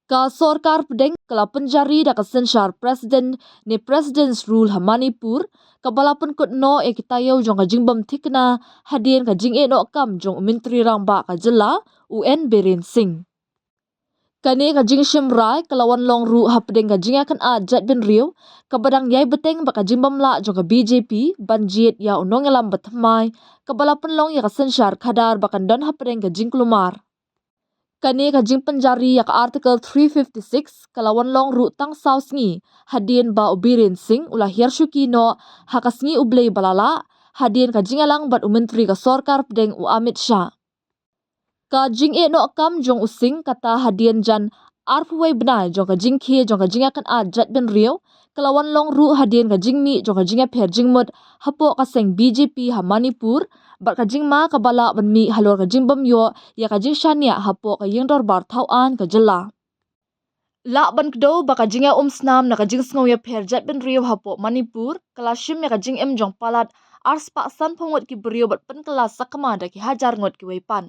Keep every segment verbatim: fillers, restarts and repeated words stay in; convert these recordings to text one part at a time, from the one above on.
Ka sorkar pdeng ka la pynjari da ka synshar president ne President's Rule ha Manipur, kaba la pynkut noh ïa ki taïew jong ka jingbym thikna hadien ka jingeh noh kam jong u Myntri Rangbah ka jylla, u N Biren Singh. Kane ka jingshim rai ka la wan long ruh hapdeng ka jingïakynad jaitbynriew kaba dang ïai bteng bad ka jingbymlah jong ka B J P ban jied ïa u nongïalam bathymmai, kaba la pynlong ïa ka synshar khadar ba kan don hapdeng ka jingkulmar. Kane ka jingpynjari ïa ka Article three fifty-six ka la wan long ruh tang saw sngi hadien ba u Biren Singh u la hiar shuki noh ha ka sngi U Blei ba la lah, hadien ka jingïalang bad u Myntri ka sorkar pdeng u Amit Shah. Ka jingeh noh kam jong u Singh kata hadien jan arphew wei bnai jong ka jingkhie jong ka jingïakynad jaitbynriew ka la wan long ruh hadien ka jingmih jong ka jingïapher jingmut hapoh ka seng B J P ha Manipur, bad ka jingma kaba lah ban mih halor ka jingbym ïoh ïa ka jingshaniah hapoh ka ïingdorbar thawaiñ ka jylla. Lah ban kdew ba ka jingïaumsnam na ka jingsngew ïapher jaitbynriew hapoh Manipur ka la shim ïa ka jingim jong palat arspah sanphew ngut ki briew bad pynkylla sakma da ki hajar ngut kiwei pat.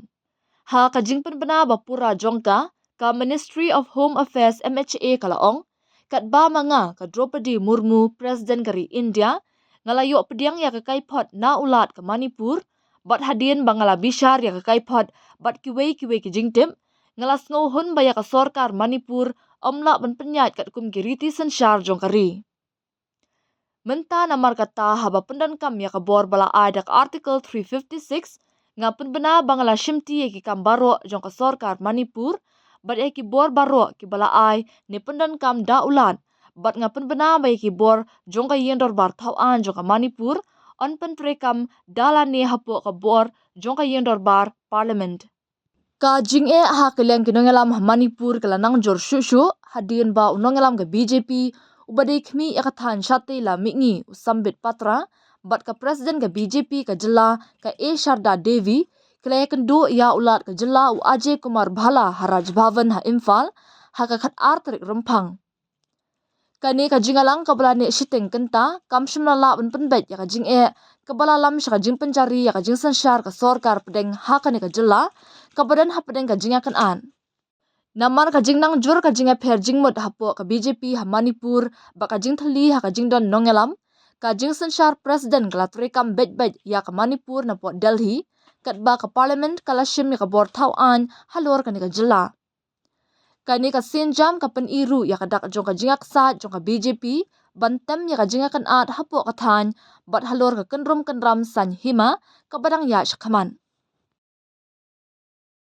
Ha ka jingpynbna ba pura jong ka, ka Ministry of Home Affairs, M H A, ka la ong, katba ma nga, ka Droupadi Murmu, President ka ri India, nga la ïoh pdiang ïa ka kaiphod na u Lat ka Manipur, bad hadien ba nga la bishar ïa ka kaiphod bad kiwei kiwei ki jingtip, nga la sngewhun ba ïa ka sorkar Manipur ym lah ban pynïaid katkum ki riti synshar jong ka ri. Mynta namar kata, haba pyndonkam ïa ka bor ba la ai da ka Article three fifty-six, nga pynbna ba nga la shimti ïa ki kam baroh jong ka sorkar Manipur bad ïa ki bor baroh kiba la ai ne pyndonkam da u Lat, bad nga pynbna ba ïa ki bor jong ka ïingdorbar thawaiñ jong ka Manipur yn pyntreikam da lane hapoh ka bor jong ka ïingdorbar Parliament. Ka jingeh ha ka liang ki nongïalam ha Manipur ka la nang jur shuh shuh hadien ba u nongïalam ka B J P uba dei khmih ïa ka thaiñ shatei la mihngi, u Sambit Patra, bad ka President ka B J P ka jylla, ka A Sharda Devi, ki la ïakynduh ïa u Lat ka jylla, u Ajay Kumar Bhalla, ha Raj Bhavan ha Imphal ha ka khatar tarik Rymphang. Kane ka jingïalang kaba la neh shiteng kynta kam shym la lah ban pynbeit ïa ka jingeh kaba la lam sha ka jingpynjari ïa ka jingsynshar ka sorkar pdeng ha kane ka jylla kaba don hapdeng ka jingïakynad. Namar ka jingnang jur ka jingïapher jingmut hapoh ka B J P ha Manipur bad ka jingthylli ha ka jingdon nongïalam, ka jingsynshar President ka la treikam beit beit ïa ka Manipur na Port Delhi, katba ka Parliament ka la shim ïa ka bor thawaiñ halor kane ka jylla. Kane ka sienjam ka pyni ruh ïa ka dak jong ka jingïaksaid jong ka B J P ban tem ïa ka jingïakynad hapoh ka thaiñ bad halor ka kynrum kynram saiñ hima kaba dang ïaid shakhmat.